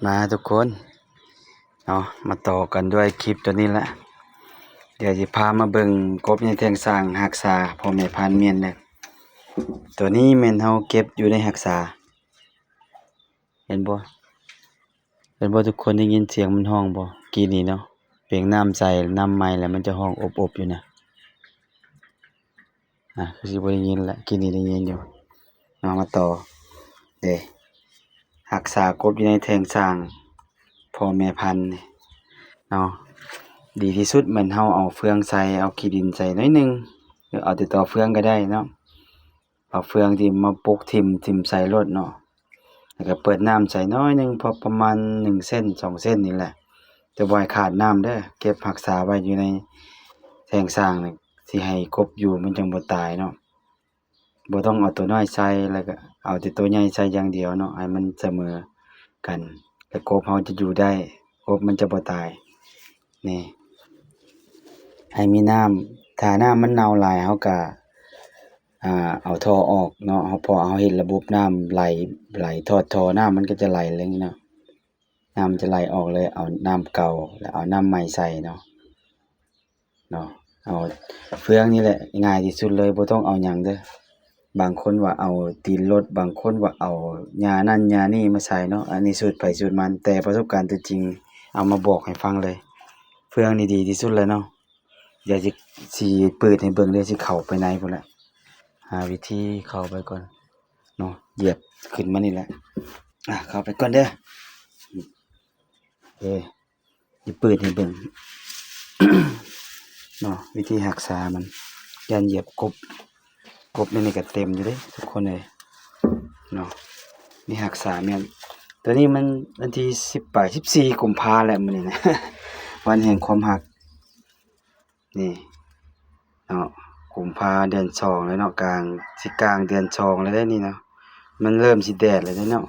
ມາທຸກຄົນເນາະ ມາຕໍ່ກັນດ້ວຍຄລິບໂຕນີ້ແຫຼະ. ດຽວຊິພາມາເບິ່ງກົບໃນແທ່ງສ້າງຮັກສາພໍ່ແມ່ພັນມຽນເດີ. ໂຕນີ້ແມ່ນເຮົາເກັບຢູ່ໃນຮັກສາ ເຫັນບໍ່? ເຫັນບໍ່ທຸກຄົນ? ໄດ້ຍິນສຽງມັນຮ້ອງບໍ່? ກີ້ນີ້ເນາະ ເປັນນ້ຳໃສ ນ້ຳໃໝ່ແລ້ວມັນຈະຮ້ອງອົບໆຢູ່ນະ. ອ່າ ຄືຊິບໍ່ໄດ້ຍິນແຫຼະ ກີ້ນີ້ໄດ້ຍິນຢູ່ເນາະ. ມາຕໍ່ເດ້ ຮັກສາກົບຢູ່ໃນແທ່ງສ້າງພໍ່ແມ່ພັນນີ້ເນາະ. ດີທີ່ສຸດແມ່ນເຮົາເອົາເຟືອງໃສ່ ເອົາຂີ້ດິນໃສ່ໜ້ອຍໜຶ່ງ ຫຼືເອົາແຕ່ຕໍເຟືອງກໍໄດ້ເນາະ. ເອົາເຟືອງທີ່ມາປົກຖິ້ມ ຖິ້ມໃສ່ໂລດເນາະ ແລ້ວກໍເປີດນ້ຳໃສ່ໜ້ອຍໜຶ່ງ ພໍປະມານໜຶ່ງເຊັນ ສອງເຊັນນີ້ແຫຼະ ແຕ່ບໍ່ໃຫ້ຂາດນ້ຳເດີ. ເກັບຮັກສາໄວ້ຢູ່ໃນແທ່ງສ້າງນີ້ ຊິໃຫ້ກົບຢູ່ ມັນຈັ່ງບໍ່ຕາຍເນາະ. ບໍ່ຕ້ອງເອົາໂຕນ້ອຍໃສ່ ແລ້ວກໍເອົາແຕ່ໂຕໃຫຍ່ໃສ່ຢ່າງດຽວເນາະ ໃຫ້ມັນສະເໝີກັນ ແລ້ວກົບເຮົາຈະຢູ່ໄດ້ ກົບມັນຈະບໍ່ຕາຍ. ນີ້ ໃຫ້ມີນ້ຳ ຖ້ານ້ຳມັນເນົ່າຫຼາຍ ເຮົາກະ ອ່າ ເອົາທໍ່ອອກເນາະ. ເຮົາ ເພາະເຮົາເຮັດລະບົບນ້ຳໄຫຼ ໄຫຼ ຖອດທໍ່ ນ້ຳມັນກໍຈະໄຫຼເລີຍເນາະ ນ້ຳຈະໄຫຼອອກເລີຍ. ເອົານ້ຳເກົ່າ ແລ້ວເອົານ້ຳໃໝ່ໃສ່ເນາະ ເນາະ. ເອົາເຟືອງນີ້ແຫຼະ ງ່າຍທີ່ສຸດເລີຍ ບໍ່ຕ້ອງເອົາຫຍັງເດີ. ບາງຄົນວ່າເອົາຕີນລົດ ບາງຄົນວ່າເອົາຫຍ້ານັ້ນຫຍ້ານີ້ມາໃສ່ເນາະ ອັນນີ້ສູດໃຜສູດມັນ ແຕ່ປະສົບການຕົວຈິງເອົາມາບອກໃຫ້ຟັງເລີຍ. ເຟືອງນີ້ດີທີ່ສຸດແລ້ວເນາະ. ດຽວຊິ ຊິເປີດໃຫ້ເບິ່ງເດີ ຊິເຂົ້າໄປໃນພຸ້ນແຫຼະ ຫາວິທີເຂົ້າໄປກ່ອນເນາະ. ຢຽບຂຶ້ນມານີ້ແຫຼະ ອ່າ ເຂົ້າໄປກ່ອນເດີ. ເອີ ຊິເປີດໃຫ້ເບິ່ງເນາະ ວິທີຮັກສາມັນ ຢ້ານຢຽບກົບ. ກົບໃນນີ້ກໍເຕັມຢູ່ເດ້ທຸກຄົນເອີຍເນາະ. ນີ້ຮັກສາແມ່ນ ໂຕນີ້ມັນວັນທີສິບປາຍ ສິບສີ່ກຸມພາແຫຼະມື້ນີ້ນະ ວັນແຫ່ງຄວາມຮັກ. ນີ້ເນາະ ກຸມພາເດືອນສອງແລ້ວເນາະ ກາງ ຊິກາງເດືອນສອງແລ້ວເດ້ນີ້ເນາະ. ມັນເລີ່ມຊິແດດແລ້ວເດ້ເນາະ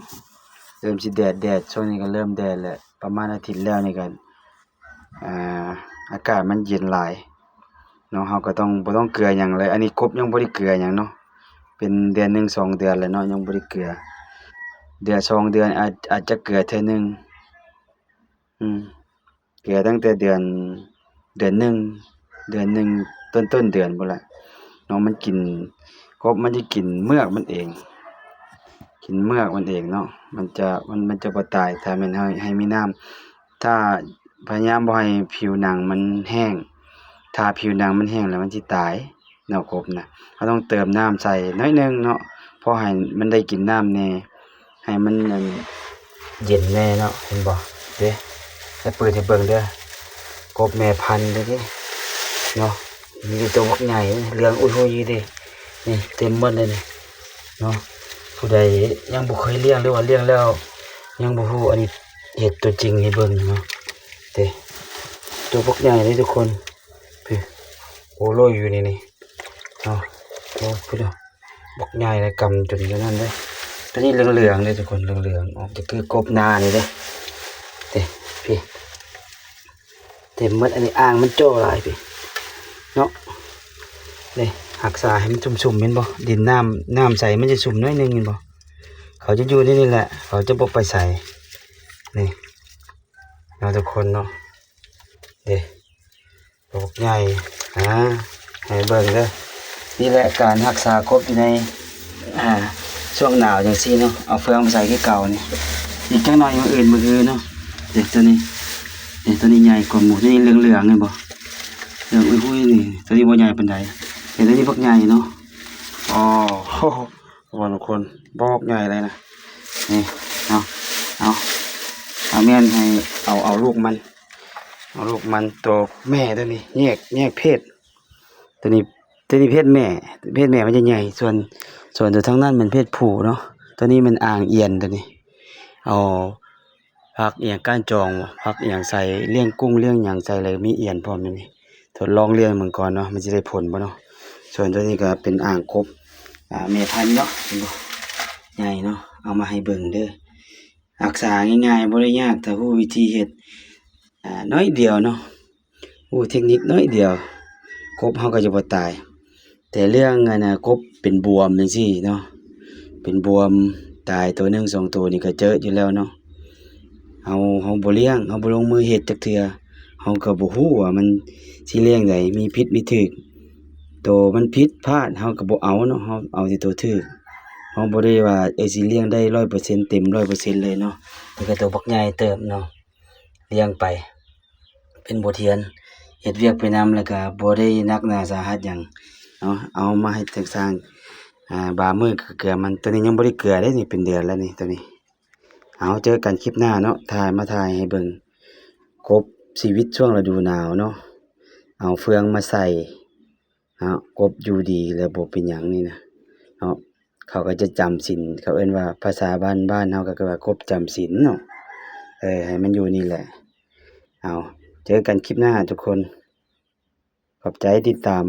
ເລີ່ມຊິແດດ ແດດຊ່ວງນີ້ກໍເລີ່ມແດດແລ້ວ. ປະມານອາທິດແລ້ວນີ້ກໍ ອ່າ ອາກາດມັນເຢັນຫຼາຍເນາະ ເຮົາກໍຕ້ອງ ບໍ່ຕ້ອງເກືອຫຍັງເລີຍ. ອັນນີ້ກົບຍັງບໍ່ໄດ້ເກືອຫຍັງເນາະ ເປັນເດືອນໜຶ່ງສອງເດືອນແລ້ວເນາະ ຍັງບໍ່ໄດ້ເກືອ. ເດືອນສອງເດືອນອາດ ອາດຈະເກືອເທື່ອໜຶ່ງ ອືມ ເກືອຕັ້ງແຕ່ເດືອນ ເດືອນໜຶ່ງ ເດືອນໜຶ່ງ ຕົ້ນໆເດືອນພຸ້ນລະເນາະ. ມັນກິນ ກົບມັນຈະກິນເມືອກມັນເອງ ກິນເມືອກມັນເອງເນາະ. ມັນຈະ ມັນ ມັນຈະບໍ່ຕາຍ ຖ້າແມ່ນເຮົາໃຫ້ມີນ້ຳ ຖ້າພະຍາຍາມບໍ່ໃຫ້ຜິວໜັງມັນແຫ້ງ. ຖ້າຜິວໜັງມັນແຫ້ງແລ້ວມັນຊິຕາຍເນາະ ກົບນະ. ເຮົາຕ້ອງເຕີມນ້ຳໃສ່ໜ້ອຍໜຶ່ງເນາະ ພໍໃຫ້ມັນໄດ້ກິນນ້ຳແດ່ ໃຫ້ມັນ ອັນ ເຢັນແດ່ເນາະ. ເຫັນບໍ່ເດ້ ໃຫ້ເປີດໃຫ້ເບິ່ງເດີ ກົບແມ່ພັນເດ້ເນາະ. ມີແຕ່ໂຕບັກໃຫຍ່ເຫຼືອງອຸຍຫຸຍເດ້ ນີ້ເຕັມໝົດເລີຍນີ້ເນາະ. ຜູ້ໃດຍັງບໍ່ເຄີຍລ້ຽງ ຫຼືວ່າລ້ຽງແລ້ວຍັງບໍ່ຮູ້ ອັນນີ້ເຮັດຕົວຈິງໃຫ້ເບິ່ງເນາະ. ເດ້ ໂຕບັກໃຫຍ່ເດ້ທຸກຄົນ ພີ້ ໂອ້ໂລຍຢູ່ນີ້ນີ້ເນາະ. ໂອ້ ພີ້ເນາະ ບັກໃຫຍ່ເລີຍ ກຳຈົນນັ້ນເດ້. ໂຕນີ້ເຫຼືອງໆເດ້ທຸກຄົນ ເຫຼືອງໆ ອອກຈະຄືກົບນານີ້ເດ້ ເດ້ ພີ້ ເຕັມໝົດ. ອັນນີ້ອ່າງມັນເຈາະຫຼາຍພີ້ເນາະ. ເດ້ ຮັກສາໃຫ້ມັນຊຸ່ມໆ ເຫັນບໍ່ ດິນນ້ຳ ນ້ຳໃສມັນຈະຊຸ່ມໜ້ອຍໜຶ່ງ ເຫັນບໍ່. ເຂົາຈະຢູ່ໃນນີ້ແຫຼະ ເຂົາຈະບໍ່ໄປໃສ ນີ້ເນາະທຸກຄົນເນາະ. ເດ້ ໂຕບັກໃຫຍ່ ອ່າ ໃຫ້ເບິ່ງເດີ. ນີ້ແຫຼະການຮັກສາກົບຢູ່ໃນ ອ່າ ຊ່ວງໜາວຈັ່ງຊີ້ເນາະ ເອົາເຟືອງມາໃສ່ຄືເກົ່ານີ້. ອີກຈັກໜ້ອຍມື້ອື່ນ ມື້ອື່ນເນາະ. ເດ້ ໂຕນີ້ ເດ້ ໂຕນີ້ໃຫຍ່ກວ່າໝູ່ ໂຕນີ້ເຫຼືອງໆ ເຫັນບໍ່ ເຫຼືອງອຸຍຫຸຍນີ້. ໂຕນີ້ບໍ່ໃຫຍ່ປານໃດ ແຕ່ໂຕນີ້ບັກໃຫຍ່ເນາະ. ອໍ ໂອ້ໂຫ ທຸກຄົນ ບັກໃຫຍ່ເລີຍນະ. ນີ້ ເອົາ ເອົາ ເອົາແມ່ນໃຫ້ ເອົາ ເອົາລູກມັນ ເອົາລູກມັນ ໂຕແມ່ໂຕນີ້ ແຍກ ແຍກເພດ. ໂຕນີ້ ໂຕນີ້ເພດແມ່ ເພດແມ່ມັນຈະໃຫຍ່ ສ່ວນ ສ່ວນໂຕທາງນັ້ນແມ່ນເພດຜູ້ເນາະ. ໂຕນີ້ແມ່ນອ່າງອຽນ ໂຕນີ້ ເອົາ ຜັກອີ່ຫຍັງ ກ້ານຈອງ ຜັກອີ່ຫຍັງໃສ່ ລ້ຽງກຸ້ງລ້ຽງຫຍັງໃສ່ ແລ້ວມີອຽນພ້ອມຢູ່ນີ້. ທົດລອງລ້ຽງເບິ່ງກ່ອນເນາະ ມັນຊິໄດ້ຜົນບໍ່ເນາະ. ສ່ວນໂຕນີ້ກໍເປັນອ່າງກົບ ອ່າ ແມ່ພັນເນາະ ເຫັນບໍ່ ໃຫຍ່ເນາະ. ເອົາມາໃຫ້ເບິ່ງເດີ ຮັກສາງ່າຍໆ ບໍ່ໄດ້ຍາກ ຖ້າຮູ້ວິທີເຮັດ ອ່າ ໜ້ອຍດຽວເນາະ ຮູ້ເທັກນິກໜ້ອຍດຽວ ກົບເຮົາກໍຈະບໍ່ຕາຍ. ແຕ່ເລື່ອງອັນນ່າ ກົບເປັນບວມຈັ່ງຊີ້ເນາະ ເປັນບວມຕາຍໂຕໜຶ່ງສອງໂຕນີ້ກໍເຈີຢູ່ແລ້ວເນາະ. ເຮົາ ເຮົາບໍ່ລ້ຽງ ເຮົາບໍ່ລົງມືເຮັດຈັກເທື່ອ ເຮົາກໍບໍ່ຮູ້ວ່າມັນຊິລ້ຽງໃດ ມີຜິດມີຖືກ ໂຕມັນຜິດພາດເຮົາກໍບໍ່ເອົາເນາະ ເຮົາເອົາແຕ່ໂຕຖືກ ເຮົາບໍ່ໄດ້ວ່າ ເອີ ຊິລ້ຽງໄດ້ຮ້ອຍເປີເຊັນ ເຕັມຮ້ອຍເປີເຊັນເລີຍເນາະ ນີ້ກໍໂຕບັກໃຫຍ່ເຕີບເນາະ ລ້ຽງໄປ ເປັນບົດຮຽນ ເຮັດວຽກໄປນຳ ແລ້ວກໍບໍ່ໄດ້ໜັກໜາສາຫັດຫຍັງເນາະ ເອົາມາໃຫ້ທາງຊ່າງ ອ່າ ບາມື້ກໍເກືອມັນ ໂຕນີ້ຍັງບໍ່ໄດ້ເກືອເດ້ນີ້ ເປັນເດືອນແລ້ວນີ້ ໂຕນີ້ ເອົາ ເຈີກັນຄລິບໜ້າເນາະ ຖ່າຍ ມາຖ່າຍໃຫ້ເບິ່ງ ກົບຊີວິດຊ່ວງລະດູໜາວເນາະ ເອົາເຟືອງມາໃສ່ເນາະ ກົບຢູ່ດີແລ້ວບໍ່ເປັນຫຍັງນີ້ນະເນາະ ເຂົາກໍຈະຈຳສິນ ເຂົາເອີ້ນວ່າ ພາສາບ້ານ ບ້ານເຮົາກໍຄືວ່າກົບຈຳສິນເນາະ ເອີ ໃຫ້ມັນຢູ່ນີ້ແຫຼະ ເອົາ ເຈີກັນຄລິບໜ້າທຸກຄົນ ຂອບໃຈຕິດຕາມ.